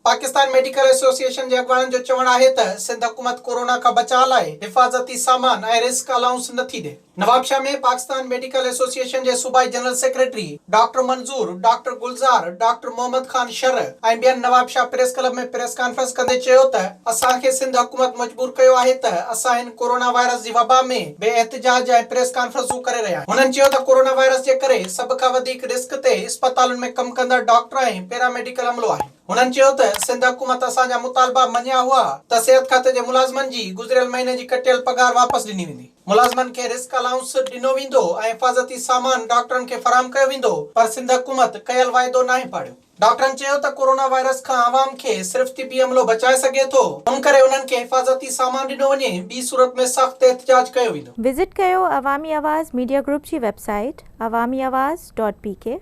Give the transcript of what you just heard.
Pakistan medical association جي اڳواڻن جو چوڻ آهي ته سنڌ حڪومت ڪورونا کان بچاء لاء حفاظتي سامان ۽ رسڪ الائونس نٿي ڏي. نوابشاهه ۾ پاڪستان ميڊيڪل ايسوسيئيشن جي صوبائي general secretary doctor Manzoor, doctor Gulzar, doctor Muhammad Khan Shar ۽ ٻين Nawabshah press club ۾ press conference ڪندي چيو ته اسان کي سنڌ حڪومت مجبور ڪيو آهي ته اسان هن ڪورونا وائرس جي وبا ۾ به احتجاج ۽ پريس ڪانفرنسون ڪري رهيا آهيون. هنن چيو ته ڪورونا وائرس جي ڪري سڀ کان وڌيڪ رسڪ تي اسپتالن ۾ ڪم ڪندڙ ڊاڪٽر ۽ پيرا ميڊيڪل عملو آهي. هنن چيو ته سنڌ حڪومت اسان جا مطالبا مڃيا هئا ته صحت کاتي جي ملازمن جي گذريل مهيني جي ڪٽيل پگهار واپس ڏني ويندي، ملازمن کي رسڪ الائونس ڏنو ويندو ۽ حفاظتي سامان ڊاڪٽرن کي فراهم ڪيو ويندو پر سنڌ حڪومت ڪيل واعدو ناهي پاڙيو. ڊاڪٽرن چيو ته ڪورونا وائرس کان عوام کي صرف طبي عملو بچائي سگهي ٿو ان ڪري انهن کي حفاظتي سامان ڏنو وڃي ٻي صورت ۾ سخت احتجاج ڪيو ويندو. وزٽ ڪيو عوامي آواز ميڊيا گروپ جي website Awami Awaz dot P K.